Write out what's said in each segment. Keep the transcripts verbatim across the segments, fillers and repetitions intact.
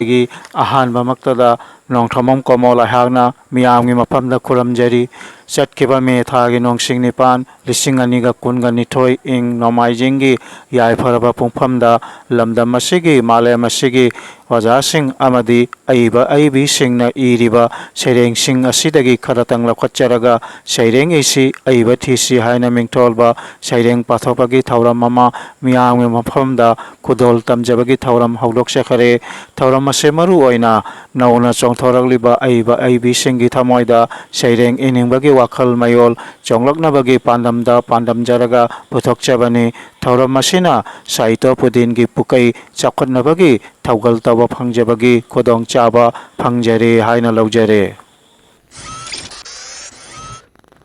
ꯒꯤ ꯑꯍꯥꯟꯕꯃꯛꯇꯗ ꯅꯣꯡꯊꯣꯝꯕꯝ ꯀꯣꯃꯣꯜ ꯑꯩꯍꯥꯛꯅ ꯃꯤꯌꯥꯝꯒꯤ ꯃꯐꯝꯗ ꯈꯨꯔꯨꯝꯖꯔꯤ꯫ ꯆꯠꯈꯤꯕ ꯃꯦ ꯊꯥꯒꯤ ꯅꯣꯡꯁꯤꯡ ꯅꯤꯄꯥꯟ, ꯂꯤꯁꯤꯡ ꯑꯅꯤꯒ ꯀꯨꯟꯒ ꯅꯤꯊꯣꯏ, ꯏꯪ ꯅꯣꯡꯃꯥꯏꯖꯤꯡꯒꯤ ꯌꯥꯏꯐꯔꯕ ꯄꯨꯡꯐꯝꯗ ꯂꯝꯗꯝ ꯑꯁꯤꯒꯤ, ꯃꯥꯂꯦꯝ ꯑꯁꯤꯒꯤ ꯑꯣꯖꯥꯁꯤꯡ ꯑꯃꯗꯤ ꯑꯏꯕ ꯑꯏꯕꯤꯁꯤꯡꯅ ꯏꯔꯤꯕ ꯁꯩꯔꯦꯡꯁꯤꯡ ꯑꯁꯤꯗꯒꯤ ꯈꯔꯇꯪ ꯂꯧꯈꯠꯆꯔꯒ ꯁꯩꯔꯦꯡ ꯏꯁꯤ, ꯑꯏꯕ ꯊꯤꯁꯤ ꯍꯥꯏꯅ ꯃꯤꯡꯊꯣꯜꯕ ꯁꯩꯔꯦꯡ ꯄꯥꯊꯣꯛꯄꯒꯤ ꯊꯧꯔꯝ ꯑꯃ ꯃꯤꯌꯥꯝꯒꯤ ꯃꯐꯝꯗ ꯈꯨꯗꯣꯜ ꯇꯝꯖꯕꯒꯤ ꯊꯧꯔꯝ ꯍꯧꯗꯣꯛꯆꯈꯔꯦ꯫ ꯊꯧꯔꯝ ꯑꯁꯤ ꯃꯔꯨ ꯑꯣꯏꯅ ꯅꯧꯅ ꯆꯣꯡꯊꯣꯔꯛꯂꯤꯕ ꯑꯏꯕ ꯑꯏꯕꯤꯁꯤꯡꯒꯤ ꯊꯃꯣꯏꯗ ꯁꯩꯔꯦꯡ ꯏꯅꯤꯡꯕꯒꯤ ꯋꯥꯈꯜ ꯃꯌꯣꯜ ꯆꯣꯡꯂꯛꯅꯕꯒꯤ ꯄꯥꯟꯗꯝꯗ ꯄꯥꯟꯗꯝꯖꯔꯒ ꯄꯨꯊꯣꯛꯆꯕꯅꯤ꯫ ꯊꯧꯔꯝ ꯑꯁꯤꯅ ꯁꯥꯍꯤꯇ꯭ꯌ ꯄꯨꯗꯤꯟꯒꯤ ꯄꯨꯀꯩ ꯆꯥꯎꯈꯠꯅꯕꯒꯤ ꯊꯧꯒꯜ ꯇꯧꯕ ꯐꯪꯖꯕꯒꯤ ꯈꯨꯗꯣꯡꯆꯥꯕ ꯐꯪꯖꯔꯦ ꯍꯥꯏꯅ ꯂꯧꯖꯔꯦ꯫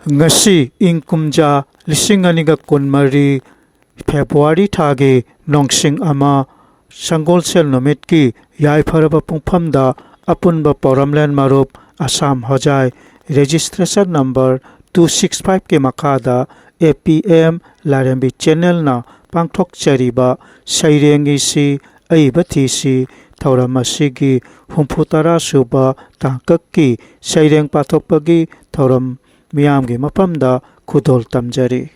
ꯉꯁꯤ ꯏꯪ ꯀꯨꯝꯖꯥ ꯂꯤꯁꯤꯡ ꯑꯅꯤꯒ ꯀꯨꯟꯃꯔꯤ ꯐꯦꯕ꯭ꯔꯨꯋꯥꯔꯤ ꯊꯥꯒꯤ ꯅꯣꯡꯁꯤꯡ ꯑꯃ, ꯁꯪꯒꯣꯜꯁꯦꯜ ꯅꯨꯃꯤꯠꯀꯤ ꯌꯥꯏꯐꯔꯕ ꯄꯨꯡꯐꯝꯗ ꯑꯄꯨꯟꯕ ꯄꯣꯔꯝꯂꯦꯟ ꯃꯔꯨꯞ ꯑꯁꯥꯝ ꯍꯣꯖꯥꯏ registration number two six five ꯀꯤ ꯃꯈꯥꯗ A P M ꯂꯥꯏꯔꯦꯝꯕꯤ ꯆꯦꯅꯦꯜꯅ ꯄꯥꯡꯊꯣꯛꯆꯔꯤꯕ ꯁꯩꯔꯦꯡ ꯏꯁꯤ ꯑꯏꯕ ꯊꯤꯁꯤ ꯊꯧꯔꯝ ꯑꯁꯤꯒꯤ ꯍꯨꯝꯐꯨ ꯇꯔꯥ ꯁꯨꯕ ꯇꯥꯡꯀꯛꯀꯤ ꯁꯩꯔꯦꯡ ꯄꯥꯊꯣꯛꯄꯒꯤ ꯊꯧꯔꯝ ꯃꯤꯌꯥꯝꯒꯤ ꯃꯐꯝꯗ ꯈꯨꯗꯣꯜ ꯇꯝꯖꯔꯤ꯫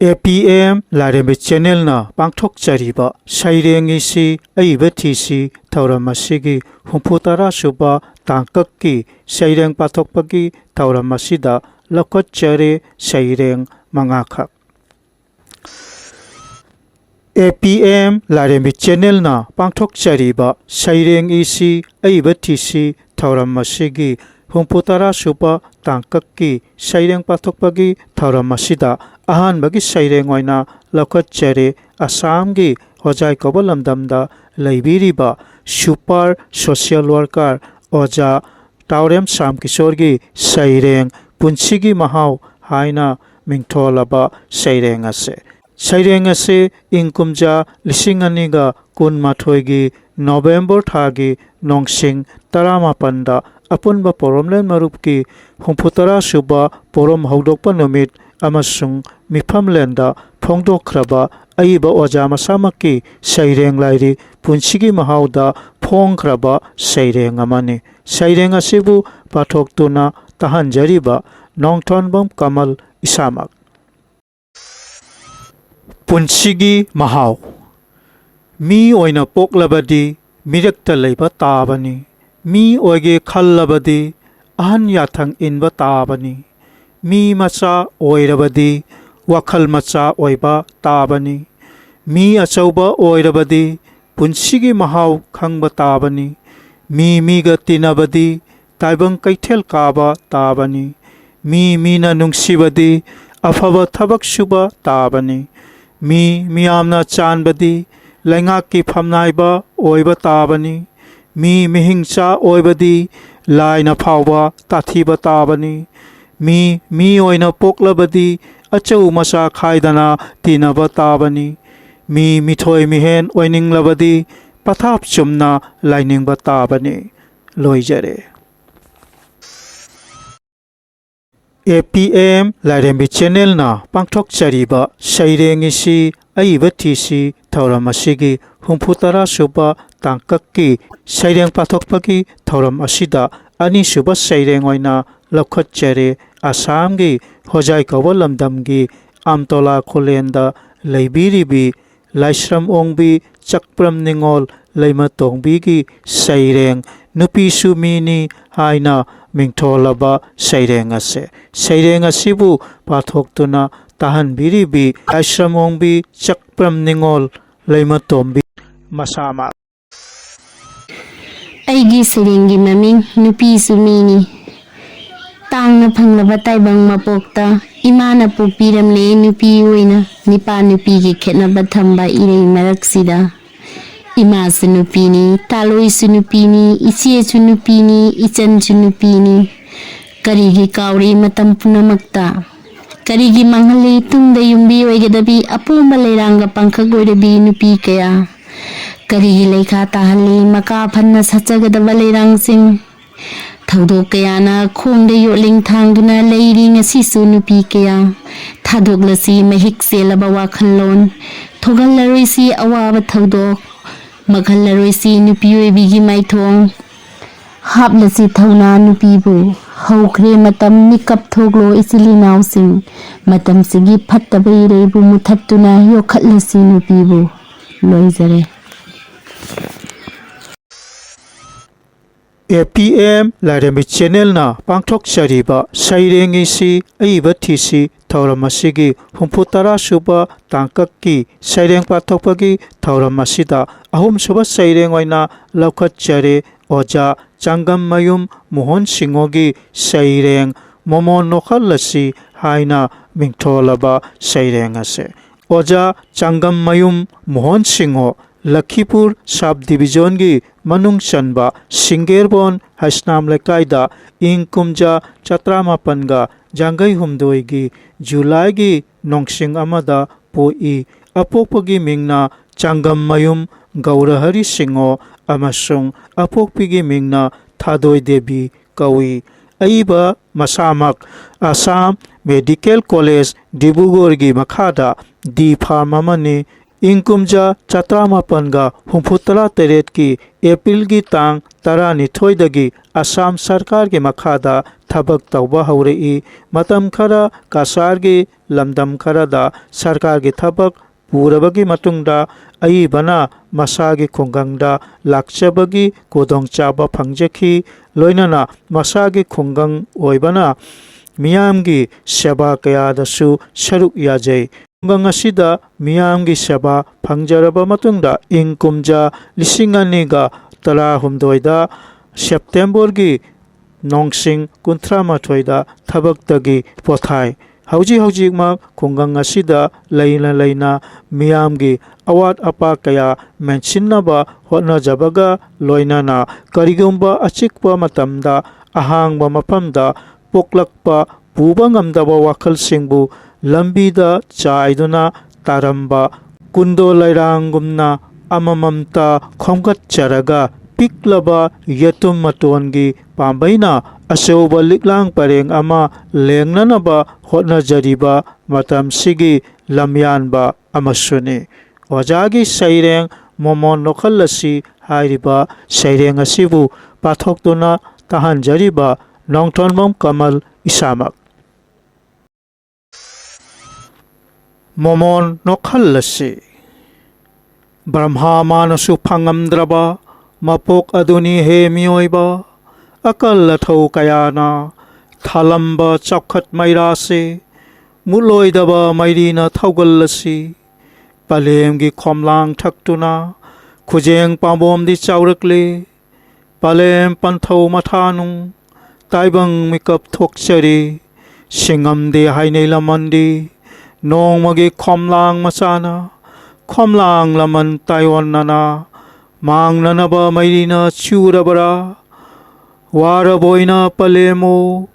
A P M ꯂꯥꯏꯔꯦꯝꯕꯤ ꯆꯦꯅꯦꯜꯅ ꯄꯥꯡꯊꯣꯛꯆꯔꯤꯕ ꯁꯩꯔꯦꯡ ꯏꯁꯤ ꯑꯏꯕ ꯊꯤꯁꯤ ꯊꯧꯔꯝ ꯑꯁꯤꯒꯤ ꯍꯨꯝꯐꯨ ꯇꯔꯥ ꯁꯨꯕ ꯇꯥꯡꯀꯛꯀꯤ ꯁꯩꯔꯦꯡ ꯄꯥꯊꯣꯛꯄꯒꯤ ꯊꯧꯔꯝ ꯑꯁꯤꯗ ꯂꯧꯈꯠꯆꯔꯦ ꯁꯩꯔꯦꯡ ꯃꯉꯥꯈꯛ꯫ A P M ꯂꯥꯏꯔꯦꯝꯕꯤ ꯆꯦꯅꯦꯜꯅ ꯄꯥꯡꯊꯣꯛꯆꯔꯤꯕ ꯁꯩꯔꯦꯡ ꯏꯁꯤ ꯑꯏꯕ ꯊꯤꯁꯤ ꯊꯧꯔꯝ ꯑꯁꯤꯒꯤ ꯍꯨꯝꯐꯨ ꯇꯔꯥ ꯁꯨꯕ ꯇꯥꯡꯀꯛꯀꯤ ꯁꯩꯔꯦꯡ ꯄꯥꯊꯣꯛꯄꯒꯤ ꯊꯧꯔꯝ ꯑꯁꯤꯗ ꯑꯍꯥꯟꯕꯒꯤ ꯁꯩꯔꯦꯡ ꯑꯣꯏꯅ ꯂꯧꯈꯠꯆꯔꯦ ꯑꯁꯥꯝꯒꯤ ꯍꯣꯖꯥꯏ ꯀꯧꯕ ꯂꯝꯗꯝꯗ ꯂꯩꯕꯤꯔꯤꯕ super social worker ꯑꯣꯖꯥ ꯇꯥꯎꯔꯦꯝ ꯁ꯭ꯌꯥꯝ ꯀꯤꯁꯣꯔꯒꯤ ꯁꯩꯔꯦꯡ ꯄꯨꯟꯁꯤꯒꯤ ꯃꯍꯥꯎ ꯍꯥꯏꯅ ꯃꯤꯡꯊꯣꯜꯂꯕ ꯁꯩꯔꯦꯡ ꯑꯁꯤ꯫ ꯁꯩꯔꯦꯡ ꯑꯁꯤ ꯏꯪ ꯀꯨꯝꯖꯥ ꯂꯤꯁꯤꯡ ꯑꯅꯤꯒ ꯀꯨꯟꯃꯥꯊꯣꯏꯒꯤ ꯅꯣꯕꯦꯝꯕꯔ ꯊꯥꯒꯤ ꯅꯣꯡꯁꯤꯡ ꯇꯔꯥꯃꯥꯄꯟꯗ ꯑꯄꯨꯟꯕ ꯄꯣꯔꯝꯂꯦꯟ ꯃꯔꯨꯞꯀꯤ ꯍꯨꯝꯐꯨ ꯇꯔꯥ ꯁꯨꯕ ꯄꯣꯔꯝ ꯍꯧꯗꯣꯛꯄ ꯅꯨꯃꯤꯠ ꯑꯃꯁꯨꯡ ꯃꯤꯐꯝꯂꯦꯟꯗ ꯐꯣꯡꯗꯣꯛꯈ꯭ꯔꯕ ꯑꯏꯕ ꯑꯣꯖꯥ ꯃꯁꯥꯃꯛꯀꯤ ꯁꯩꯔꯦꯡ ꯂꯥꯏꯔꯤ ꯄꯨꯟꯁꯤꯒꯤ ꯃꯍꯥꯎꯗ ꯐꯣꯡꯈ꯭ꯔꯕ ꯁꯩꯔꯦꯡ ꯑꯃꯅꯤ꯫ ꯁꯩꯔꯦꯡ ꯑꯁꯤꯕꯨ ꯄꯥꯊꯣꯛꯇꯨꯅ ꯇꯥꯍꯟꯖꯔꯤꯕ ꯅꯣꯡꯊꯣꯟꯕꯝ ꯀꯃꯜ ꯏꯁꯥꯃꯛ꯫ ꯄꯨꯟꯁꯤꯒꯤ ꯃꯍꯥꯎ꯫ ꯃꯤ ꯑꯣꯏꯅ ꯄꯣꯛꯂꯕꯗꯤ ꯃꯤꯔꯛꯇ ꯂꯩꯕ ꯇꯥꯕꯅꯤ꯫ ꯃꯤ ꯑꯣꯏꯒꯦ ꯈꯜꯂꯕꯗꯤ ꯑꯍꯟ ꯌꯥꯊꯪ ꯏꯟꯕ ꯇꯥꯕꯅꯤ꯫ ꯃꯤ ꯃꯆꯥ ꯑꯣꯏꯔꯕꯗꯤ ꯋꯥꯈꯜ ꯃꯆꯥ ꯑꯣꯏꯕ ꯇꯥꯕꯅꯤ꯫ ꯃꯤ ꯑꯆꯧꯕ ꯑꯣꯏꯔꯕꯗꯤ ꯄꯨꯟꯁꯤꯒꯤ ꯃꯍꯥꯎ ꯈꯪꯕ ꯇꯥꯕꯅꯤ꯫ ꯃꯤ ꯃꯤꯒ ꯇꯤꯟꯅꯕꯗꯤ ꯇꯥꯏꯕꯪ ꯀꯩꯊꯦꯜ ꯀꯥꯕ ꯇꯥꯕꯅꯤ꯫ ꯃꯤ ꯃꯤꯅ ꯅꯨꯡꯁꯤꯕꯗꯤ ꯑꯐꯕ ꯊꯕꯛ ꯁꯨꯕ ꯇꯥꯕꯅꯤ꯫ ꯃꯤ ꯃꯤꯌꯥꯝꯅ ꯆꯥꯟꯕꯗꯤ ꯂꯩꯉꯥꯛꯀꯤ ꯐꯝꯅꯥꯏꯕ ꯑꯣꯏꯕ ꯇꯥꯕꯅꯤ꯫ ꯃꯤ ꯃꯤꯍꯤꯡꯆꯥ ꯑꯣꯏꯕꯗꯤ ꯂꯥꯏꯅ ꯐꯥꯎꯕ ꯇꯥꯊꯤꯕ ꯇꯥꯕꯅꯤ꯫ ꯃꯤ ꯃꯤ ꯑꯣꯏꯅ ꯄꯣꯛꯂꯕꯗꯤ ꯑꯆꯧ ꯃꯆꯥ ꯈꯥꯏꯗꯅ ꯇꯤꯟꯅꯕ ꯇꯥꯕꯅꯤ꯫ ꯃꯤ ꯃꯤꯊꯣꯏ ꯃꯤꯍꯦꯟ ꯑꯣꯏꯅꯤꯡꯂꯕꯗꯤ ꯄꯊꯥꯞ ꯆꯨꯝꯅ ꯂꯥꯏꯅꯤꯡꯕ ꯇꯥꯕꯅꯤ꯫ ꯂꯣꯏꯖꯔꯦ꯫ ꯑꯦ ꯄꯤ ꯑꯦꯝ ꯂꯥꯏꯔꯦꯝꯕꯤ ꯆꯦꯅꯦꯜꯅ ꯄꯥꯡꯊꯣꯛꯆꯔꯤꯕ ꯁꯩꯔꯦꯡ ꯏꯁꯤ ꯑꯏꯕ ꯊꯤꯁꯤ ꯊꯧꯔꯝ ꯑꯁꯤꯒꯤ ꯍꯨꯝꯐꯨ ꯇꯔꯥ ꯁꯨꯕ ꯇꯥꯡꯀꯛꯀꯤ ꯁꯩꯔꯦꯡ ꯄꯥꯊꯣꯛꯄꯒꯤ ꯊꯧꯔꯝ ꯑꯁꯤꯗ ꯑꯅꯤꯁꯨꯕ ꯁꯩꯔꯦꯡ ꯑꯣꯏꯅ ꯂꯧꯈꯠꯆꯔꯦ꯫ ꯑꯁꯥꯝꯒꯤ ꯍꯣꯖꯥꯏ ꯀꯧꯕ ꯂꯝꯗꯝꯒꯤ ꯑꯝꯇꯣꯂꯥ ꯈꯨꯂꯦꯟꯗ ꯂꯩꯕꯤꯔꯤꯕꯤ ꯂꯥꯏꯁ꯭ꯔꯝ ꯑꯣꯡꯕꯤ ꯆꯛꯄ꯭ꯔꯝ ꯅꯤꯉꯣꯜ ꯂꯩꯃꯇꯣꯡꯕꯤꯒꯤ ꯁꯩꯔꯦꯡ ꯅꯨꯄꯤꯁꯨ ꯃꯤꯅꯤ ꯍꯥꯏꯅ ꯃꯤꯡꯊꯣꯜꯂꯕ ꯁꯩꯔꯦꯡ ꯑꯁꯦ꯫ ꯁꯩꯔꯦꯡ ꯑꯁꯤꯕꯨ ꯄꯥꯊꯣꯛꯇꯨꯅ ꯇꯥꯍꯟꯕꯤꯔꯤꯕꯤ ꯂꯥꯏꯁ꯭ꯔꯝ ꯑꯣꯡꯕꯤ ꯆꯛꯄ꯭ꯔꯝ ꯅꯤꯉꯣꯜ ꯂꯩꯃꯇꯣꯝꯕꯤ ꯃꯁꯥꯃꯛ꯫ ꯑꯩꯒꯤ ꯁꯩꯔꯦꯡꯒꯤ ꯃꯃꯤꯡ ꯅꯨꯄꯤꯁꯨ ꯃꯤꯅꯤ꯫ ꯇꯥꯡꯅ ꯐꯪꯂꯕ ꯇꯥꯏꯕꯪ ꯃꯄꯣꯛꯇ ꯏꯃꯥꯅ ꯄꯣꯛꯄꯤꯔꯝꯂꯦ ꯅꯨꯄꯤ ꯑꯣꯏꯅ꯫ ꯅꯤꯄꯥ ꯅꯨꯄꯤꯒꯤ ꯈꯦꯠꯅꯕ ꯊꯝꯕ ꯏꯔꯩ ꯃꯔꯛꯁꯤꯗ ꯏꯃꯥꯁꯨ ꯅꯨꯄꯤꯅꯤ, ꯇꯥꯂꯣꯏꯁꯨ ꯅꯨꯄꯤꯅꯤ, ꯏꯆꯦꯁꯨ ꯅꯨꯄꯤꯅꯤ, ꯏꯆꯟꯁꯨ ꯅꯨꯄꯤꯅꯤ꯫ ꯀꯔꯤꯒꯤ ꯀꯥꯎꯔꯤ ꯃꯇꯝ ꯄꯨꯝꯅꯃꯛꯇ? ꯀꯔꯤꯒꯤ ꯃꯥꯡꯍꯜꯂꯤ ꯇꯨꯡꯗ ꯌꯨꯝꯕꯤ ꯑꯣꯏꯒꯗꯕꯤ ꯑꯄꯣꯝꯕ ꯂꯩꯔꯥꯡꯒ ꯄꯥꯡꯈꯛ ꯑꯣꯏꯔꯕꯤ ꯅꯨꯄꯤ ꯀꯌꯥ? ꯀꯔꯤꯒꯤ ꯂꯩꯈꯥ ꯇꯥꯍꯜꯂꯤ ꯃꯀꯥ ꯐꯟꯅ ꯁꯥꯠꯆꯒꯗꯕ ꯂꯩꯔꯥꯡꯁꯤꯡ? ꯊꯧꯗꯣꯛ ꯀꯌꯥꯅ ꯈꯣꯡꯗ ꯌꯣꯠꯂꯤꯡ ꯊꯥꯡꯗꯨꯅ ꯂꯩꯔꯤ ꯉꯁꯤꯁꯨ ꯅꯨꯄꯤ ꯀꯌꯥ꯫ ꯊꯥꯗꯣꯛꯂꯁꯤ ꯃꯍꯤꯛ ꯆꯦꯜꯂꯕ ꯋꯥꯈꯜꯂꯣꯟ, ꯊꯣꯛꯍꯜꯂꯔꯣꯏꯁꯤ ꯑꯋꯥꯕ ꯊꯧꯗꯣꯛ, ꯃꯥꯡꯍꯜꯂꯔꯣꯏꯁꯤ ꯅꯨꯄꯤ ꯑꯣꯏꯕꯤꯒꯤ ꯃꯥꯏꯊꯣꯡ꯫ ꯍꯥꯞꯂꯁꯤ ꯊꯧꯅꯥ ꯅꯨꯄꯤꯕꯨ, ꯍꯧꯈ꯭ꯔꯦ ꯃꯇꯝ ꯃꯤꯀꯞ ꯊꯣꯛꯂꯣ ꯏꯆꯤꯜ ꯏꯅꯥꯎꯁꯤꯡ, ꯃꯇꯝꯁꯤꯒꯤ ꯐꯠꯇꯕ ꯏꯔꯩꯕꯨ ꯃꯨꯊꯠꯇꯨꯅ ꯌꯣꯛꯈꯠꯂꯁꯤ ꯅꯨꯄꯤꯕꯨ꯫ ꯂꯣꯏꯖꯔꯦ꯫ ꯑꯦ ꯄꯤ ꯑꯦꯝ ꯂꯥꯏꯔꯦꯝꯕꯤ ꯆꯦꯅꯦꯜꯅ ꯄꯥꯡꯊꯣꯛꯆꯔꯤꯕ ꯁꯩꯔꯦꯡ ꯏꯁꯤ ꯑꯏꯕ ꯊꯤꯁꯤ ꯊꯧꯔꯝ ꯑꯁꯤꯒꯤ ꯍꯨꯝꯐꯨ ꯇꯔꯥ ꯁꯨꯕ ꯇꯥꯡꯀꯛꯀꯤ ꯁꯩꯔꯦꯡ ꯄꯥꯊꯣꯛꯄꯒꯤ ꯊꯧꯔꯝ ꯑꯁꯤꯗ ꯑꯍꯨꯝꯁꯨꯕ ꯁꯩꯔꯦꯡ ꯑꯣꯏꯅ ꯂꯧꯈꯠꯆꯔꯦ꯫ ꯑꯣꯖꯥ ꯆꯥꯡꯒꯝꯃꯌꯨꯝ ꯃꯣꯍꯟ ꯁꯤꯡꯍꯣꯒꯤ ꯁꯩꯔꯦꯡ ꯃꯣꯃꯣꯟ ꯅꯣꯛꯍꯜꯂꯁꯤ ꯍꯥꯏꯅ ꯃꯤꯡꯊꯣꯜꯂꯕ ꯁꯩꯔꯦꯡ ꯑꯁꯦ꯫ ꯑꯣꯖꯥ ꯆꯥꯡꯒꯝꯃꯌꯨꯝ ꯃꯣꯍꯟ ꯁꯤꯡꯍꯣ ꯂꯈꯤꯄꯨꯔ ꯁꯕ ꯗꯤꯕꯤꯖꯟꯒꯤ ꯃꯅꯨꯡ ꯆꯟꯕ ꯁꯤꯡꯒꯦꯔꯕꯣꯟ ꯍꯩꯁꯅꯥꯝ ꯂꯩꯀꯥꯏꯗ ꯏꯪ ꯀꯨꯝꯖꯥ ꯆꯥꯇ꯭ꯔꯥꯃꯥꯄꯟꯒ ꯌꯥꯡꯈꯩ ꯍꯨꯝꯗꯣꯏꯒꯤ ꯖꯨꯂꯥꯏꯒꯤ ꯅꯣꯡꯁꯤꯡ ꯑꯃꯗ ꯄꯣꯛꯏ꯫ ꯑꯄꯣꯛꯄꯒꯤ ꯃꯤꯡꯅ ꯆꯥꯡꯒꯝꯃꯌꯨꯝ ꯒꯧꯔꯍꯔꯤ ꯁꯤꯡꯍꯣ ꯑꯃꯁꯨꯡ ꯑꯄꯣꯛꯄꯤꯒꯤ ꯃꯤꯡꯅ ꯊꯥꯗꯣꯏ ꯗꯦꯕꯤ ꯀꯧꯏ꯫ ꯑꯏꯕ ꯃꯁꯥꯃꯛ ꯑꯁꯥꯝ ꯃꯦꯗꯤꯀꯦꯜ ꯀꯣꯂꯦꯖ ꯗꯤꯕ꯭ꯔꯨꯒꯔꯒꯤ ꯃꯈꯥꯗ ꯗꯤ ꯐꯥꯔꯝ ꯑꯃꯅꯤ꯫ ꯏꯪ ꯀꯨꯝꯖꯥ ꯆꯥꯇ꯭ꯔꯥꯃꯥꯄꯟꯒ ꯍꯨꯝꯐꯨꯇꯔꯥ ꯇꯔꯦꯠꯀꯤ ꯑꯦꯄ꯭ꯔꯤꯜꯒꯤ ꯇꯥꯡ ꯇꯔꯥꯅꯤꯊꯣꯏꯗꯒꯤ ꯑꯁꯥꯝ ꯁꯔꯀꯥꯔꯒꯤ ꯃꯈꯥꯗ ꯊꯕꯛ ꯇꯧꯕ ꯍꯧꯔꯛꯏ꯫ ꯃꯇꯝ ꯈꯔ ꯀꯁꯥꯔꯒꯤ ꯂꯝꯗꯝ ꯈꯔꯗ ꯁꯔꯀꯥꯔꯒꯤ ꯊꯕꯛ ꯄꯨꯔꯕꯒꯤ ꯃꯇꯨꯡꯗ ꯑꯏꯕꯅ ꯃꯁꯥꯒꯤ ꯈꯨꯡꯒꯪꯗ ꯂꯥꯛꯆꯕꯒꯤ ꯈꯨꯗꯣꯡꯆꯥꯕ ꯐꯪꯖꯈꯤ꯫ ꯂꯣꯏꯅꯅ ꯃꯁꯥꯒꯤ ꯈꯨꯡꯒꯪ ꯑꯣꯏꯕꯅ ꯃꯤꯌꯥꯝꯒꯤ ꯁꯦꯕꯥ ꯀꯌꯥꯗꯁꯨ ꯁꯔꯨꯛ ꯌꯥꯖꯩ꯫ ꯈꯨꯡꯒꯪ ꯑꯁꯤꯗ ꯃꯤꯌꯥꯝꯒꯤ ꯁꯦꯕꯥ ꯐꯪꯖꯔꯕ ꯃꯇꯨꯡꯗ ꯏꯪ ꯀꯨꯝꯖꯥ ꯂꯤꯁꯤꯡ ꯑꯅꯤꯒ ꯇꯔꯥꯍꯨꯝꯗꯣꯏꯗ ꯁꯦꯞꯇꯦꯝꯕꯔꯒꯤ ꯅꯣꯡꯁꯤꯡ ꯀꯨꯟꯊ꯭ꯔꯥ ꯃꯥꯊꯣꯏꯗ ꯊꯕꯛꯇꯒꯤ ꯄꯣꯊꯥꯏ꯫ ꯍꯧꯖꯤꯛ ꯍꯧꯖꯤꯛꯃꯛ ꯈꯨꯡꯒꯪ ꯑꯁꯤꯗ ꯂꯩꯅ ꯂꯩꯅ ꯃꯤꯌꯥꯝꯒꯤ ꯑꯋꯥꯠ ꯑꯄꯥ ꯀꯌꯥ ꯃꯦꯟꯁꯤꯟꯅꯕ ꯍꯣꯠꯅꯖꯕꯒ ꯂꯣꯏꯅꯅ ꯀꯔꯤꯒꯨꯝꯕ ꯑꯆꯤꯛꯄ ꯃꯇꯝꯗ ꯑꯍꯥꯡꯕ ꯃꯐꯝꯗ ꯄꯣꯛꯂꯛꯄ ꯄꯨꯕ ꯉꯝꯗꯕ ꯋꯥꯈꯜꯁꯤꯡꯕꯨ ꯂꯝꯕꯤꯗ ꯆꯥꯏꯗꯨꯅ ꯇꯥꯔꯝꯕ ꯀꯨꯟꯗꯣ ꯂꯩꯔꯥꯡꯒꯨꯝꯅ ꯑꯃꯃꯝꯇ ꯈꯣꯝꯒꯠꯆꯔꯒ ꯄꯤꯛꯂꯕ ꯌꯦꯇꯨꯝ ꯃꯇꯣꯟꯒꯤ ꯄꯥꯝꯕꯩꯅ ꯑꯆꯧꯕ ꯂꯤꯛꯂꯥꯡ ꯄꯔꯦꯡ ꯑꯃ ꯂꯦꯡꯅꯅꯕ ꯍꯣꯠꯅꯖꯔꯤꯕ ꯃꯇꯝꯁꯤꯒꯤ ꯂꯝꯌꯥꯟꯕ ꯑꯃꯁꯨꯅꯤ꯫ ꯑꯣꯖꯥꯒꯤ ꯁꯩꯔꯦꯡ ꯃꯣꯃꯣꯟ ꯅꯣꯛꯍꯜꯂꯁꯤ ꯍꯥꯏꯔꯤꯕ ꯁꯩꯔꯦꯡ ꯑꯁꯤꯕꯨ ꯄꯥꯊꯣꯛꯇꯨꯅ ꯇꯥꯍꯟꯖꯔꯤꯕ ꯅꯣꯡꯊꯣꯟꯕꯝ ꯀꯃꯜ ꯏꯁꯥꯃꯛ꯫ ꯃꯣꯃꯣꯟ ꯅꯣꯛꯍꯜꯂꯁꯤ꯫ ꯕ꯭ꯔꯍ꯭ꯃꯥ ꯃꯥꯅꯁꯨ ꯐꯪꯉꯝꯗ꯭ꯔꯕ ꯃꯄꯣꯛ ꯑꯗꯨꯅꯤ ꯍꯦ ꯃꯤꯑꯣꯏꯕ꯫ ꯑꯀꯜ ꯑꯊꯧ ꯀꯌꯥꯅ ꯊꯥꯂꯝꯕ ꯆꯥꯎꯈꯠ ꯃꯩꯔꯥꯁꯦ ꯃꯨꯠꯂꯣꯏꯗꯕ ꯃꯩꯔꯤꯅ ꯊꯧꯒꯜꯂꯁꯤ꯫ ꯄꯂꯦꯝꯒꯤ ꯈꯣꯝꯂꯥꯡ ꯊꯛꯇꯨꯅ ꯈꯨꯖꯦꯡ ꯄꯥꯝꯕꯣꯝꯗꯤ ꯆꯥꯎꯔꯛꯂꯦ꯫ ꯄꯂꯦꯝ ꯄꯟꯊꯧ ꯃꯊꯥꯅꯨꯡ ꯇꯥꯏꯕꯪ ꯃꯤꯀꯞ ꯊꯣꯛꯆꯔꯤ꯫ ꯁꯤꯡꯉꯝꯗꯦ ꯍꯥꯏꯅꯩ ꯂꯃꯟꯗꯤ ꯅꯣꯡꯃꯒꯤ ꯈꯣꯝꯂꯥꯡ ꯃꯆꯥꯅ ꯈꯣꯝꯂꯥꯡ ꯂꯃꯟ ꯇꯥꯏꯑꯣꯟꯅꯅ ꯃꯥꯡꯅꯅꯕ ꯃꯩꯔꯤꯅ ꯆꯨꯔꯕ꯭ꯔꯥ? ꯋꯥꯔꯕꯣꯏꯅ ꯄꯂꯦꯝꯃꯨ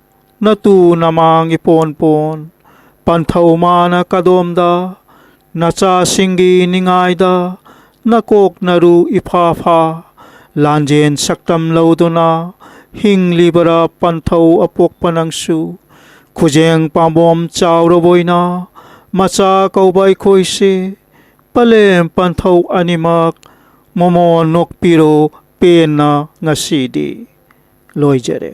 ꯅꯇꯨ ꯅꯃꯥꯡ ꯏꯄꯣꯟ ꯄꯣꯟ ꯄꯟꯊꯧ ꯃꯥꯅ ꯀꯗꯣꯝꯗ ꯅꯆꯥꯁꯤꯡꯒꯤ ꯅꯤꯡꯉꯥꯏꯗ ꯅꯀꯣꯛ ꯅꯔꯨ ꯏꯐꯥ ꯐꯥ ꯂꯥꯟꯖꯦꯟ ꯁꯛꯇꯝ ꯂꯧꯗꯨꯅ ꯍꯤꯡꯂꯤꯕꯔꯥ ꯄꯟꯊꯧ ꯑꯄꯣꯛꯄ ꯅꯪꯁꯨ? ꯈꯨꯖꯦꯡ ꯄꯥꯝꯕꯣꯝ ꯆꯥꯎꯔꯕꯣꯏꯅ ꯃꯆꯥ ꯀꯧꯕ ꯑꯩꯈꯣꯏꯁꯦ ꯄꯂꯦꯝ ꯄꯟꯊꯧ ꯑꯅꯤꯃꯛ ꯃꯣꯃꯣꯟ ꯅꯣꯛꯄꯤꯔꯣ ꯄꯦꯟꯅ ꯉꯁꯤꯗꯤ꯫ ꯂꯣꯏꯖꯔꯦ꯫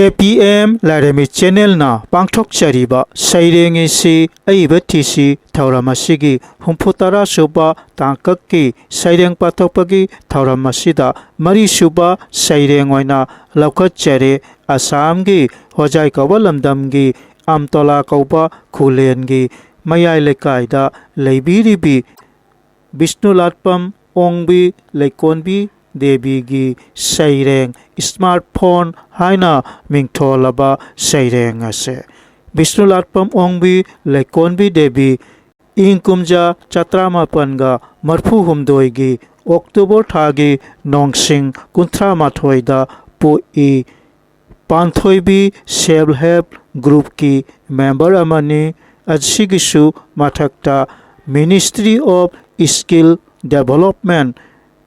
ꯑꯦ ꯄꯤ ꯑꯦꯝ ꯂꯥꯏꯔꯦꯝꯕꯤ ꯆꯦꯅꯦꯜꯅ ꯄꯥꯡꯊꯣꯛꯆꯔꯤꯕ ꯁꯩꯔꯦꯡ ꯏꯁꯤ ꯑꯏꯕ ꯊꯤꯁꯤ ꯊꯧꯔꯝ ꯑꯁꯤꯒꯤ ꯍꯨꯝꯐꯨ ꯇꯔꯥ ꯁꯨꯕ ꯇꯥꯡꯀꯛꯀꯤ ꯁꯩꯔꯦꯡ ꯄꯥꯊꯣꯛꯄꯒꯤ ꯊꯧꯔꯝ ꯑꯁꯤꯗ ꯃꯔꯤꯁꯨꯕ ꯁꯩꯔꯦꯡ ꯑꯣꯏꯅ ꯂꯧꯈꯠꯆꯔꯦ꯫ ꯑꯁꯥꯝꯒꯤ ꯍꯣꯖꯥꯏ ꯀꯧꯕ ꯂꯝꯗꯝꯒꯤ ꯑꯝꯇꯣꯂꯥ ꯀꯧꯕ ꯈꯨꯂꯦꯟꯒꯤ ꯃꯌꯥꯏ ꯂꯩꯀꯥꯏꯗ ꯂꯩꯕꯤꯔꯤꯕꯤ ꯕꯤꯁꯅꯨꯂꯥꯠꯄꯝ ꯑꯣꯡꯕꯤ ꯂꯩꯀꯣꯟꯕꯤ ꯗꯦꯕꯤꯒꯤ ꯁꯩꯔꯦꯡ ꯏꯁꯃꯥꯔꯠ ꯐꯣꯟ ꯍꯥꯏꯅ ꯃꯤꯡꯊꯣꯜꯂꯕ ꯁꯩꯔꯦꯡ ꯑꯁꯦ꯫ ꯕꯤꯁꯅꯨꯂꯥꯠꯄꯝ ꯑꯣꯡꯕꯤ ꯂꯩꯀꯣꯟꯕꯤ ꯗꯦꯕꯤ ꯏꯪ ꯀꯨꯝꯖꯥ ꯆꯥꯇ꯭ꯔꯥꯃꯥꯄꯟꯒ ꯃꯔꯐꯨ ꯍꯨꯝꯗꯣꯏꯒꯤ ꯑꯣꯛꯇꯣꯕꯔ ꯊꯥꯒꯤ ꯅꯣꯡꯁꯤꯡ ꯀꯨꯟꯊ꯭ꯔꯥ ꯃꯥꯊꯣꯏꯗ ꯄꯣꯛꯏ꯫ ꯄꯥꯟꯊꯣꯏꯕꯤ ꯁꯦꯜꯐ ꯍꯦꯜꯞ ꯒ꯭ꯔꯨꯞꯀꯤ ꯃꯦꯝꯕꯔ ꯑꯃꯅꯤ꯫ ꯑꯁꯤꯒꯤꯁꯨ ꯃꯊꯛꯇ Ministry of Skill Development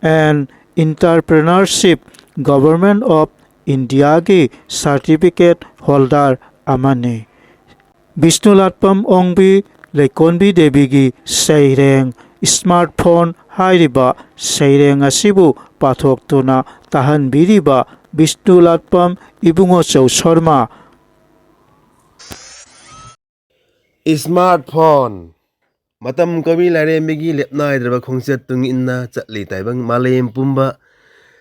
and Entrepreneurship, Government of Indiaꯒꯤ certificate holder ꯑꯃꯅꯤ꯫ ꯕꯤꯁꯅꯨꯂꯥꯠꯄꯝ ꯑꯣꯡꯕꯤ ꯂꯩꯀꯣꯟꯕꯤ ꯗꯦꯕꯤꯒꯤ ꯁꯩꯔꯦꯡ ꯁ꯭ꯃꯥꯔꯠ ꯐꯣꯟ ꯍꯥꯏꯔꯤꯕ ꯁꯩꯔꯦꯡ ꯑꯁꯤꯕꯨ ꯄꯥꯊꯣꯛꯇꯨꯅ ꯇꯥꯍꯟꯕꯤꯔꯤꯕ ꯕꯤꯁꯅꯨꯂꯥꯠꯄꯝ ꯏꯕꯨꯡꯉꯣꯆꯧ ꯁꯔꯃ꯫ Smart phone. ꯃꯇꯝ ꯀꯧꯏ ꯂꯥꯏꯔꯦꯝꯕꯤꯒꯤ ꯂꯦꯞꯅꯥꯏꯗ꯭ꯔꯕ ꯈꯣꯡꯆꯠ ꯇꯨꯡ ꯏꯟꯅ ꯆꯠꯂꯤ ꯇꯥꯏꯕꯪ ꯃꯥꯂꯦꯝ ꯄꯨꯝꯕ꯫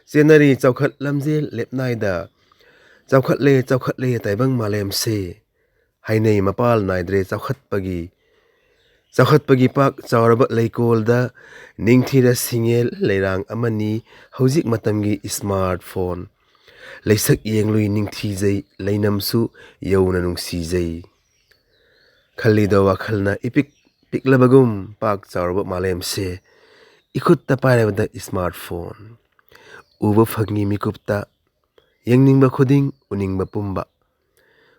ꯆꯦꯟꯅꯔꯤ ꯆꯥꯎꯈꯠ ꯂꯝꯖꯦꯜ ꯂꯦꯞꯅꯥꯏꯗ꯫ ꯆꯥꯎꯈꯠꯂꯦ, ꯆꯥꯎꯈꯠꯂꯦ ꯇꯥꯏꯕꯪ ꯃꯥꯂꯦꯝꯁꯦ꯫ ꯍꯥꯏꯅꯩ ꯃꯄꯥꯜ ꯅꯥꯏꯗ꯭ꯔꯦ ꯆꯥꯎꯈꯠꯄꯒꯤ꯫ ꯆꯥꯎꯈꯠꯄꯒꯤ ꯄꯥꯛ ꯆꯥꯎꯔꯕ ꯂꯩꯀꯣꯜꯗ ꯅꯤꯡꯊꯤꯔ ꯁꯤꯡꯉꯦꯜ ꯂꯩꯔꯥꯡ ꯑꯃꯅꯤ ꯍꯧꯖꯤꯛ ꯃꯇꯝꯒꯤ ꯁ꯭ꯃꯥꯔꯠ ꯐꯣꯟ꯫ ꯂꯩꯁꯛ ꯌꯦꯡꯂꯨꯏ ꯅꯤꯡꯊꯤꯖꯩ, ꯂꯩꯅꯝꯁꯨ ꯌꯧꯅ ꯅꯨꯡꯁꯤꯖꯩ꯫ ꯈꯜꯂꯤꯗꯣ ꯋꯥꯈꯜꯅ ꯏꯄꯤꯛ ꯄꯤꯛꯂꯕꯒꯨꯝ ꯄꯥꯛ ꯆꯥꯎꯔꯕ ꯃꯥꯂꯦꯝꯁꯦ ꯏꯈꯨꯠꯇ ꯄꯥꯏꯔꯕꯗ ꯁ꯭ꯃꯥꯔꯠ ꯐꯣꯟ꯫ ꯎꯕ ꯐꯪꯉꯤ ꯃꯤꯀꯨꯞꯇ, ꯌꯦꯡꯅꯤꯡꯕ ꯈꯨꯗꯤꯡ ꯎꯅꯤꯡꯕ ꯄꯨꯝꯕ꯫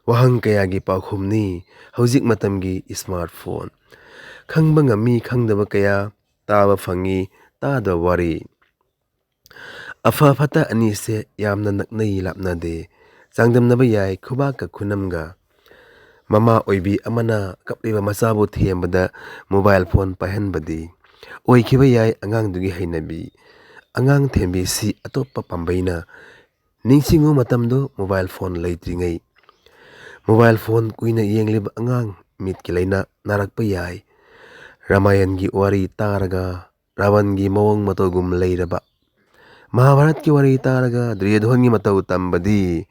ꯋꯥꯍꯪ ꯀꯌꯥꯒꯤ ꯄꯥꯎꯈꯨꯝꯅꯤ ꯍꯧꯖꯤꯛ ꯃꯇꯝꯒꯤ ꯁ꯭ꯃꯥꯔꯠ ꯐꯣꯟ꯫ ꯈꯪꯕ ꯉꯝꯃꯤ ꯈꯪꯗꯕ ꯀꯌꯥ, ꯇꯥꯕ ꯐꯪꯉꯤ ꯇꯥꯗꯕ ꯋꯥꯔꯤ꯫ ꯑꯐ ꯐꯠꯇ ꯑꯅꯤꯁꯦ ꯌꯥꯝꯅ ꯅꯛꯅꯩ ꯂꯥꯞꯅꯗꯦ, ꯆꯥꯡꯗꯝꯅꯕ ꯌꯥꯏ ꯈꯨꯕꯥꯛꯀ ꯈꯨꯅꯝꯒ꯫ ꯃꯃꯥ ꯑꯣꯏꯕꯤ ꯑꯃꯅ ꯀꯞꯂꯤꯕ ꯃꯆꯥꯕꯨ ꯊꯦꯝꯕꯗ ꯃꯣꯕꯥꯏꯜ ꯐꯣꯟ ꯄꯥꯏꯍꯟꯕꯗꯤ ꯑꯣꯏꯈꯤꯕ ꯌꯥꯏ ꯑꯉꯥꯡꯗꯨꯒꯤ ꯍꯩꯅꯕꯤ꯫ ꯑꯉꯥꯡ ꯊꯦꯝꯕꯤꯁꯤ ꯑꯇꯣꯞꯄ ꯄꯥꯝꯕꯩꯅ꯫ ꯅꯤꯡꯁꯤꯡꯉꯨ ꯃꯇꯝꯗꯨ ꯃꯣꯕꯥꯏꯜ ꯐꯣꯟ ꯂꯩꯇ꯭ꯔꯤꯉꯩ꯫ ꯃꯣꯕꯥꯏꯜ ꯐꯣꯟ ꯀꯨꯏꯅ ꯌꯦꯡꯂꯤꯕ ꯑꯉꯥꯡ ꯃꯤꯠꯀꯤ ꯂꯥꯏꯅꯥ ꯅꯥꯔꯛꯄ ꯌꯥꯏ꯫ ꯔꯥꯃꯥꯌꯟꯒꯤ ꯋꯥꯔꯤ ꯇꯥꯔꯒ ꯔꯥꯕꯟꯒꯤ ꯃꯑꯣꯡ ꯃꯇꯧꯒꯨꯝ ꯂꯩꯔꯕ꯫ ꯃꯍꯥꯚꯥꯔꯠꯀꯤ ꯋꯥꯔꯤ ꯇꯥꯔꯒ ꯗꯨꯔꯌꯣꯙꯟꯒꯤ ꯃꯇꯧ ꯇꯝꯕꯗꯤ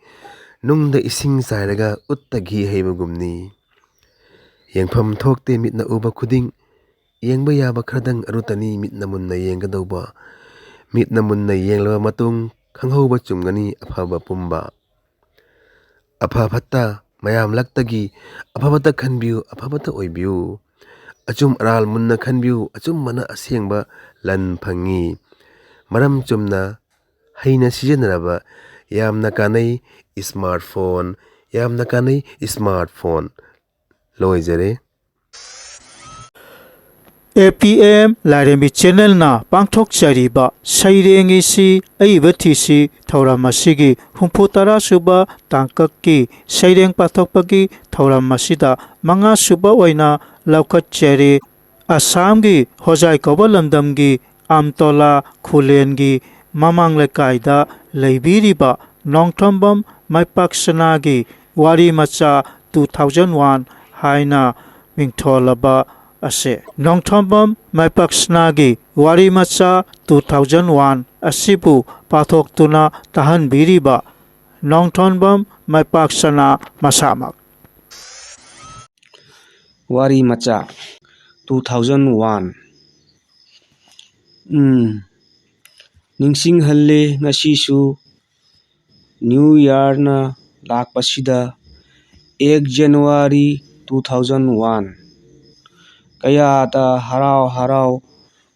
ꯅꯨꯡꯗ ꯏꯁꯤꯡ ꯆꯥꯏꯔꯒ ꯎꯠꯇ ꯘꯤ ꯍꯩꯕꯒꯨꯝꯅꯤ꯫ ꯌꯦꯡꯐꯝ ꯊꯣꯛꯇꯦ ꯃꯤꯠꯅ ꯎꯕ ꯈꯨꯗꯤꯡ, ꯌꯦꯡꯕ ꯌꯥꯕ ꯈꯔꯗꯪ ꯑꯔꯨꯠꯇꯅꯤ ꯃꯤꯠꯅ ꯃꯨꯟꯅ ꯌꯦꯡꯒꯗꯧꯕ꯫ ꯃꯤꯠꯅ ꯃꯨꯟꯅ ꯌꯦꯡꯂꯕ ꯃꯇꯨꯡ ꯈꯪꯍꯧꯕ ꯆꯨꯝꯒꯅꯤ ꯑꯐꯕ ꯄꯨꯝꯕ꯫ ꯑꯐ ꯐꯠꯇ ꯃꯌꯥꯝ ꯂꯛꯇꯒꯤ ꯑꯐꯕꯇ ꯈꯟꯕꯤꯌꯨ, ꯑꯐꯕꯇ ꯑꯣꯏꯕꯤꯌꯨ꯫ ꯑꯆꯨꯝ ꯑꯔꯥꯜ ꯃꯨꯟꯅ ꯈꯟꯕꯤꯌꯨ, ꯑꯆꯨꯝꯕꯅ ꯑꯁꯦꯡꯕ ꯂꯟ ꯐꯪꯉꯤ꯫ ꯃꯔꯝ ꯆꯨꯝꯅ ꯍꯩꯅ ꯁꯤꯖꯤꯟꯅꯔꯕ ꯌꯥꯝꯅ ꯀꯥꯟꯅꯩ ꯁ꯭ꯃꯥꯔꯠ ꯐꯣꯟ, ꯌꯥꯝꯅ ꯀꯥꯟꯅꯩ ꯁ꯭ꯃꯥꯔꯠ ꯐꯣꯟ꯫ ꯂꯣꯏꯖꯔꯦ꯫ ꯑꯦ ꯄꯤ ꯑꯦꯝ ꯂꯥꯏꯔꯦꯝꯕꯤ ꯆꯦꯅꯦꯜꯅ ꯄꯥꯡꯊꯣꯛꯆꯔꯤꯕ ꯁꯩꯔꯦꯡ ꯏꯁꯤ ꯑꯏꯕ ꯊꯤꯁꯤ ꯊꯧꯔꯝ ꯑꯁꯤꯒꯤ ꯍꯨꯝꯐꯨ ꯇꯔꯥ ꯁꯨꯕ ꯇꯥꯡꯀꯛꯀꯤ ꯁꯩꯔꯦꯡ ꯄꯥꯊꯣꯛꯄꯒꯤ ꯊꯧꯔꯝ ꯑꯁꯤꯗ ꯃꯉꯥ ꯁꯨꯕ ꯑꯣꯏꯅ ꯂꯧꯈꯠꯆꯔꯤ꯫ ꯑꯁꯥꯝꯒꯤ ꯍꯣꯖꯥꯏ ꯀꯧꯕ ꯂꯝꯗꯝꯒꯤ ꯑꯝꯇꯣꯂꯥ ꯈꯨꯂꯦꯟꯒꯤ ꯃꯃꯥꯡ ꯂꯩꯀꯥꯏꯗ ꯂꯩꯕꯤꯔꯤꯕ ꯅꯣꯡꯊꯣꯝꯕꯝ ꯃꯥꯏꯄꯥꯛ ꯁꯅꯥꯒꯤ ꯋꯥꯔꯤ ꯃꯆꯥ ꯇꯨ ꯊꯥꯎꯖꯟ ꯋꯥꯟ ꯍꯥꯏꯅ ꯃꯤꯡꯊꯣꯜꯂꯕ ꯑꯁꯦ꯫ ꯅꯣꯡꯊꯣꯝꯕꯝ ꯃꯥꯏꯄꯥꯛ ꯁꯅꯥꯒꯤ ꯋꯥꯔꯤ ꯃꯆꯥ ꯇꯨ ꯊꯥꯎꯖꯟ ꯋꯥꯟ ꯑꯁꯤꯕꯨ ꯄꯥꯊꯣꯛꯇꯨꯅ ꯇꯥꯍꯟꯕꯤꯔꯤꯕ ꯅꯣꯡꯊꯣꯝꯕꯝ ꯃꯥꯏꯄꯥꯛ ꯁꯅꯥ ꯃꯁꯥꯃꯛ꯫ ꯋꯥꯔꯤ ꯃꯆꯥ ꯇꯨ ꯊꯥꯎꯖꯟ ꯋꯥꯟ꯫ ꯎꯝ, ꯅꯤꯡꯁꯤꯡꯍꯜꯂꯦ ꯉꯁꯤꯁꯨ꯫ ꯅ꯭ꯌꯨ ꯌꯥꯔꯅ ꯂꯥꯛꯄꯁꯤꯗ, ꯑꯦꯛ ꯖꯅꯋꯥꯔꯤ ꯇꯨ ꯊꯥꯎꯖꯟ ꯋꯥꯟ꯫ ꯀꯌꯥꯗ ꯍꯔꯥꯎ ꯍꯔꯥꯎ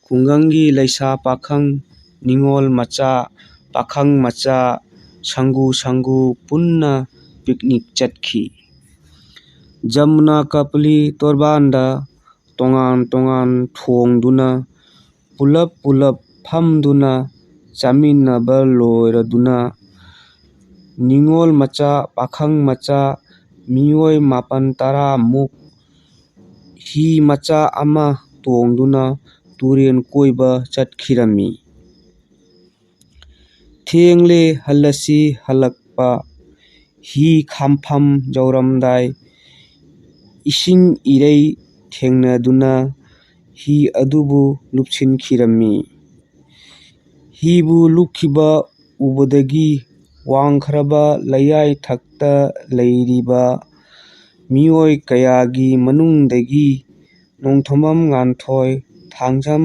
ꯈꯨꯡꯒꯪꯒꯤ ꯂꯩꯁꯥ ꯄꯥꯈꯪ, ꯅꯤꯉꯣꯜ ꯃꯆꯥ, ꯄꯥꯈꯪ ꯃꯆꯥ, ꯁꯪꯒꯨ ꯁꯪꯒꯨ ꯄꯨꯟꯅ ꯄꯤꯛꯅꯤꯛ ꯆꯠꯈꯤ꯫ ꯖꯃꯨꯅꯥ ꯀꯄꯂꯤ ꯇꯣꯔꯕꯥꯟꯗ ꯇꯣꯉꯥꯟ ꯇꯣꯉꯥꯟ ꯊꯣꯡꯗꯨꯅ, ꯄꯨꯂꯞ ꯄꯨꯂꯞ ꯐꯝꯗꯨꯅ ꯆꯥꯃꯤꯟꯅꯕ ꯂꯣꯏꯔꯗꯨꯅ, ꯅꯤꯉꯣꯜ ꯃꯆꯥ, ꯄꯥꯈꯪ ꯃꯆꯥ, ꯃꯤꯑꯣꯏ ꯃꯥꯄꯟ ꯇꯔꯥꯃꯨꯛ ꯍꯤ ꯃꯆꯥ ꯑꯃ ꯇꯣꯡꯗꯨꯅ ꯇꯨꯔꯦꯟ ꯀꯣꯏꯕ ꯆꯠꯈꯤꯔꯝꯃꯤ꯫ ꯊꯦꯡꯂꯦ ꯍꯜꯂꯁꯤ ꯍꯜꯂꯛꯄ꯫ ꯍꯤ ꯈꯥꯝꯐꯝ ꯌꯧꯔꯝꯗꯥꯏ ꯏꯁꯤꯡ ꯏꯔꯩ ꯊꯦꯡꯅꯗꯨꯅ ꯍꯤ ꯑꯗꯨꯕꯨ ꯂꯨꯞꯁꯤꯟꯈꯤꯔꯝꯃꯤ꯫ ꯍꯤꯕꯨ ꯂꯨꯞꯈꯤꯕ ꯎꯕꯗꯒꯤ ꯋꯥꯡꯈ꯭ꯔꯕ ꯂꯩꯌꯥꯏ ꯊꯛꯇ ꯂꯩꯔꯤꯕ ꯃꯤꯑꯣꯏ ꯀꯌꯥꯒꯤ ꯃꯅꯨꯡꯗꯒꯤ ꯅꯣꯡꯊꯣꯝꯕꯝ ꯉꯥꯟꯊꯣꯏ, ꯊꯥꯡꯖꯝ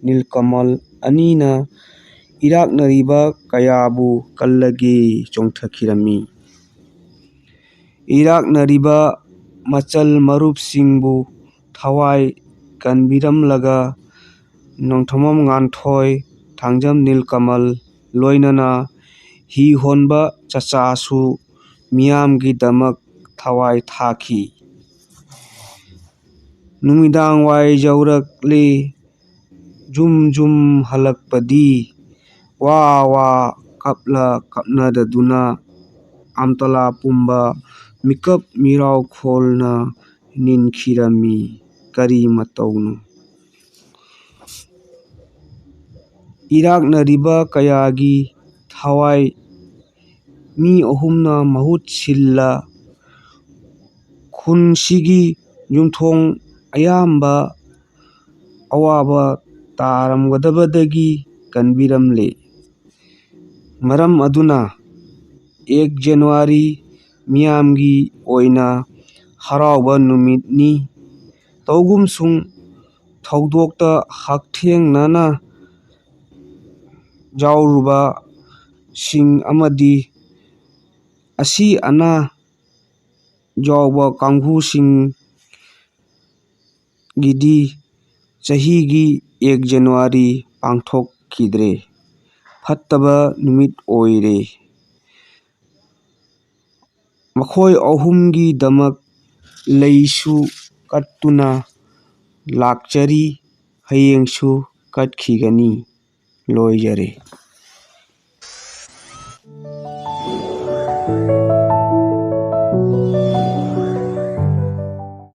ꯅꯤꯜꯀꯃꯜ ꯑꯅꯤꯅ ꯏꯔꯥꯛꯅꯔꯤꯕ ꯀꯌꯥꯕꯨ ꯀꯜꯂꯒꯦ ꯆꯣꯡꯊꯈꯤꯔꯝꯃꯤ꯫ ꯏꯔꯥꯛꯅꯔꯤꯕ ꯃꯆꯜ ꯃꯔꯨꯞꯁꯤꯡꯕꯨ ꯊꯋꯥꯏ ꯀꯟꯕꯤꯔꯝꯂꯒ ꯅꯣꯡꯊꯣꯝꯕꯝ ꯉꯥꯟꯊꯣꯏ, ꯊꯥꯡꯖꯝ ꯅꯤꯜꯀꯃꯜ ꯂꯣꯏꯅꯅ ꯍꯤ ꯍꯣꯟꯕ ꯆꯆꯥꯁꯨ ꯃꯤꯌꯥꯝꯒꯤꯗꯃꯛ ꯊꯋꯥꯏ ꯊꯥꯈꯤ꯫ ꯅꯨꯃꯤꯗꯥꯡ ꯋꯥꯏ ꯌꯧꯔꯛꯂꯦ꯫ ꯖꯨꯝ ꯖꯨꯝ ꯍꯜꯂꯛꯄꯗꯤ ꯋꯥ ꯋꯥ ꯀꯞꯂ ꯀꯞꯅꯗꯗꯨꯅ ꯑꯝꯇꯂꯥ ꯄꯨꯝꯕ ꯃꯤꯀꯞ ꯃꯤꯔꯥꯎ ꯈꯣꯜꯅ ꯅꯤꯟꯈꯤꯔꯝꯃꯤ꯫ ꯀꯔꯤ ꯃꯇꯧꯅꯣ? ꯏꯔꯥꯛꯅꯔꯤꯕ ꯀꯌꯥꯒꯤ ꯊꯋꯥꯏ ꯃꯤ ꯑꯍꯨꯝꯅ ꯃꯍꯨꯠ ꯁꯤꯜꯂ ꯈꯨꯟꯁꯤꯒꯤ ꯌꯨꯝꯊꯣꯡ ꯑꯌꯥꯝꯕ ꯑꯋꯥꯕ ꯇꯥꯔꯝꯒꯗꯕꯗꯒꯤ ꯀꯟꯕꯤꯔꯝꯂꯦ꯫ ꯃꯔꯝ ꯑꯗꯨꯅ ꯑꯦꯛ ꯖꯅꯋꯥꯔꯤ ꯃꯤꯌꯥꯝꯒꯤ ꯑꯣꯏꯅ ꯍꯔꯥꯎꯕ ꯅꯨꯃꯤꯠꯅꯤ꯫ ꯇꯧꯒꯨꯝꯁꯨꯡ ꯊꯧꯗꯣꯛꯇ ꯍꯛꯊꯦꯡꯅꯅ ꯌꯥꯎꯔꯨꯕꯁꯤꯡ ꯑꯃꯗꯤ ꯑꯁꯤ ꯑꯅꯥ ꯌꯥꯎꯕ ꯀꯥꯡꯕꯨꯁꯤꯡꯒꯤꯗꯤ ꯆꯍꯤꯒꯤ ꯑꯦꯛ ꯖꯅꯋꯥꯔꯤ ꯄꯥꯡꯊꯣꯛꯈꯤꯗ꯭ꯔꯦ꯫ ꯐꯠꯇꯕ ꯅꯨꯃꯤꯠ ꯑꯣꯏꯔꯦ꯫ ꯃꯈꯣꯏ ꯑꯍꯨꯝꯒꯤꯗꯃꯛ ꯂꯩꯁꯨ ꯀꯠꯇꯨꯅ ꯂꯥꯛꯆꯔꯤ, ꯍꯌꯦꯡꯁꯨ ꯀꯠꯈꯤꯒꯅꯤ꯫ ꯂꯣꯏꯖꯔꯦ꯫